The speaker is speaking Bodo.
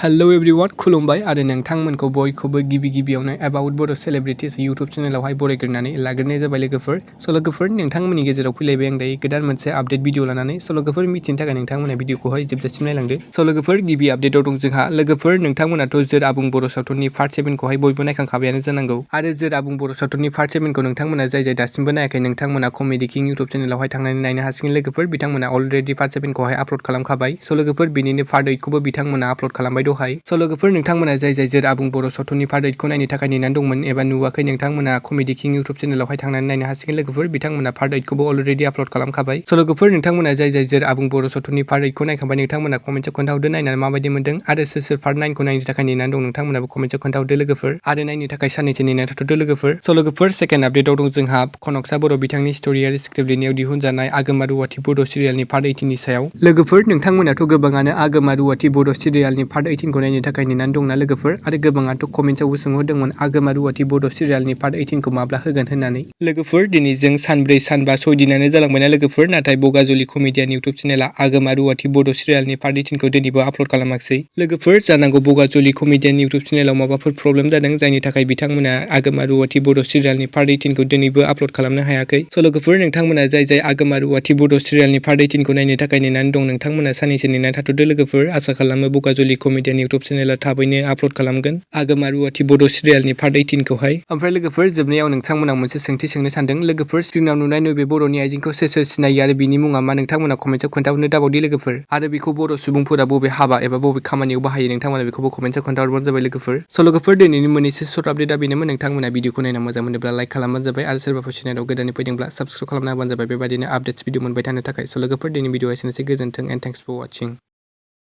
हेलो एवरीवन खुलुमबाय आरो नोंथांमोनखौ बयखौबो गिबियावनो एबाउट बड' सेलिब्रिटीज यूट्यूब चेनेलावहाय बरायग्रोनानै लाग्रोनाय जाबाय लोगोफोर। स' लोगोफोर नोंथांमोननि गेजेराव फैलायबाय आं दायो गोदान मोनसे आपडेट भिडिअ लानानै। स' लोगोफोर मिथिनो थाखाय नोंथांमोना भिडिअखौहाय जोबजासिम नायलांदो। स' लोगोफोर गिबि आपडेटआव दं जोंहा लोगोफोर नोंथांमोनाथ' जोर आबुं बर' सावथुननि पार्ट 7खौहाय बयबो नायखांखाबायानो जानांगौ आरो जोर आबुं बर' सावथुननि पार्ट 7खौ नोंथांमोना जाय दासिमबो नायाखै नोंथांमोना कमेडि किं यूट्यूब चेनेलावहाय थांनानै नायनो हासिगोन लोगोफोर। बिथांमोना अलरेडि पार्ट 7खौहाय आपल'ड खालामखाबाय। स' लोगोफोर बिनिनो पार्ट 8खौबो बिथांमोना आपल'ड खालामबाय दहाय। स' लोगोफोर नोंथांमोना जाय जोर आबुं बर' सावथुननि पार्ट 8खौ नायनो थाखाय नेनानै दंमोन एबा नुवाखै नोंथांमोना कमेडि किं यूट्यूब चेनेलावहाय थांनानै नायनो हासिगोन लोगोफोर। बिथांमोना पार्ट 8खौबो अलरेडि आपल'ड खालामखाबाय। स' लोगोफोर नोंथांमोना जाय जोर आबुं बर' सावथुननि पार्ट 8खौ नायखांबाय नोंथांमोना कमेन्टआव खोन्थाहरदो नायनानै माबायदि मोनदों आरो सोर पार्ट 9खौ नायनो थाखाय नेनानै दं नोंथांमोनाबो कमेन्टआव खोन्थाहरदो लोगोफोर आरो नायनो थाखाय साननैसो नेनानै थाथ'दो लोगोफोर। स' लोगोफोर सेकेन्ड आपडेटआव दं जोंहा खनकसा बर' बिथांनि स्ट'रि आरो स्क्रिप्ट लिरनायाव दिहुनजानाय आगोमा रुवाथि बड' सिरियालनि पार्ट 18नि सायाव। लोगोफोर नोंथांमोनाथ' गोबाङानो आगोमा रुवाथि बड' सिरियालनि पार्ट 18खौ नायनो थाखाय नेनानै दंना लोगोफोर आरो गोबाङाथ' कमेन्टआवबो सोंहरदोंमोन आगोमा रुवाथि बड' सिरियालनि पार्ट 18खौ माब्ला होगोन होननानै। लोगोफोर दिनै जों सानब्रै सानबा 6 दिनानो जालांबायना लोगोफोर नाथाय बगाजुलि कमेडियान यूट्यूब चेनेला आगोमा रुवाथि बड' सिरियालनि पार्ट 18खौ दिनैबो आपल'ड खालामाखिसै लोगोफोर। जानांगौ बगाजुलि कमेडियान यूट्यूब चेनेलाव माबाफोर प्रब्लेम जादों जायनि थाखाय बिथांमोना आगोमा रुवाथि बड' सिरियालनि पार्ट 18खौ दिनैबो आपल'ड खालामनो हायाखै। स' लोगोफोर नोंथांमोना जाय आगोमा रुवाथि बड' सिरियालनि पार्ट 18खौ नायनो थाखाय नेनानै दं नोंथांमोना साननैसो नेनानै थाथ'दो लोगोफोर। आसा खालामो बगाजुलि कमेडियान यूट्यूब चेनेला थाबैनो आपल'ड खालामगोन आगोमा रुवाथि बड' सिरियालनि पार्ट 18खौहाय। ओमफ्राय लोगोफोर जोबनायाव नोंथांमोनाव मोनसे सोंथि सोंनो सानदों लोगोफोर स्क्रिनाव नुनाय नैबे बर'नि आइजेंखौ सोर सिनायो आरो बिनि मुङा मा नोंथांमोना कमेन्टआव खोन्थाहरनो दाबावदि लोगोफोर आरो बेखौ बर' सुबुंफोरा बबे हाबा एबा बबे खामानियाव बाहायो नोंथांमोना बेखौबो कमेन्टआव खोन्थाहरबानो जाबाय लोगोफोर। स' लोगोफोर दिनैनि मोननैसो सर्ट आपडेटआ बेनोमोन। नोंथांमोना भिडिअखौ नायना मोजां मोनोब्ला लाइक खालामबानो जाबाय आरो सोरबाफोर चेनेलाव गोदानै फैदोंब्ला साबस्क्राइब खालामना होबानो जाबाय बेबायदिनो आपडेट्स भिडिअ मोनबाय थानो थाखाय। स' लोगोफोर दिनैनि भिडिअआ एसेनोसै गोजोन्थों एन्ड थेंक्स फर वाचिं।